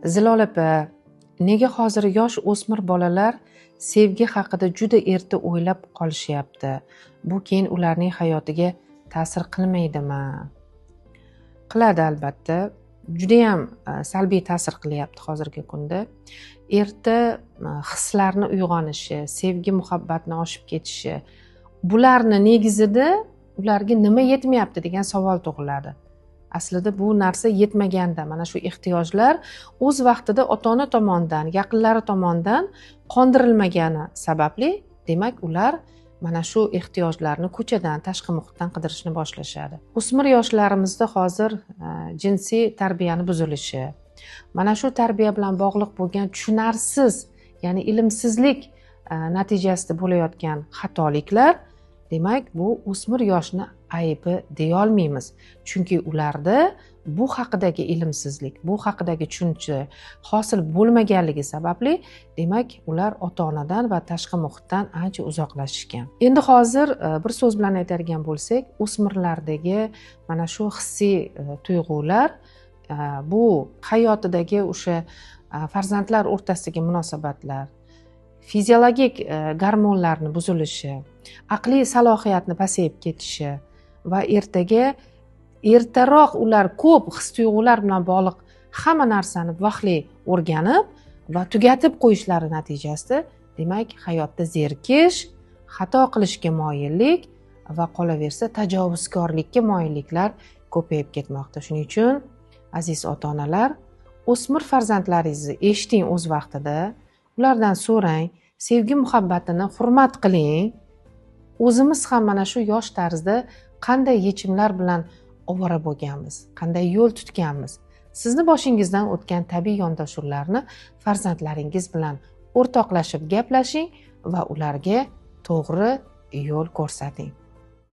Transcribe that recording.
Zilola opa, nega hozir yosh o'smir bolalar sevgi haqida juda erta o'ylab qolishyapti? Bu keyin ularning hayotiga ta'sir qilmaydimi? Qiladi albatta. Judayam salbiy ta'sir qilyapti hozirgi kunda. Erta hislarni uyg'onishi, sevgi muhabbatni oshib ketishi, bularni negizida ularga nima yetmayapti degan savol tug'iladi. Aslida bu narsa yetmaganda, mana shu ehtiyojlar o'z vaqtida ota-ona tomonidan, yaqinlari tomonidan qondirilmagani sababli, demak, ular mana shu ehtiyojlarni ko'chadan, tashqi muhitdan qidirishni boshlashadi. O'smir yoshlarimizda hozir jinsiy tarbiyani buzilishi, mana shu tarbiya bilan bog'liq bo'lgan tushunarsiz, ya'ni ilmsizlik natijasida bo'layotgan xatoliklar, demak, bu o'smir yoshni aybi deya olmaymiz. Chunki ularda bu haqidagi ilmsizlik, bu haqidagi tushuncha hosil bo'lmaganligi sababli, demak, ular ota-onadan va tashqi muhitdan ancha uzoqlashishgan. Endi hozir bir so'z bilan aytadigan bo'lsak, o'smirlardagi mana shu hissiy tuyg'ular, bu hayotidagi o'sha farzandlar o'rtasidagi munosabatlar, fiziologik gormonlarni buzilishi, aqliy salohiyatni pasayib ketishi va ertaga ertaroq ular ko'p his-tuyg'ular bilan bog'liq hamma narsani vaqtli o'rganib va tugatib qo'yishlari natijasida, demak, hayotda zerikish, xato qilishga moyillik va qolaversa tajovuzkorlikka moyilliklar ko'payib ketmoqda. Shuning uchun aziz ota-onalar, o'smir farzandlaringizni eshiting o'z vaqtida, ulardan so'rang, sevgi muhabbatini hurmat qiling. O'zimiz ham mana shu yosh tarzda qanday yechimlar bilan ovora bo'lganmiz, qanday yo'l tutganmiz. Sizni boshingizdan o'tgan tabiiy yondashuvlarni farzandlaringiz bilan o'rtoqlashib gaplashing va ularga to'g'ri yo'l ko'rsating.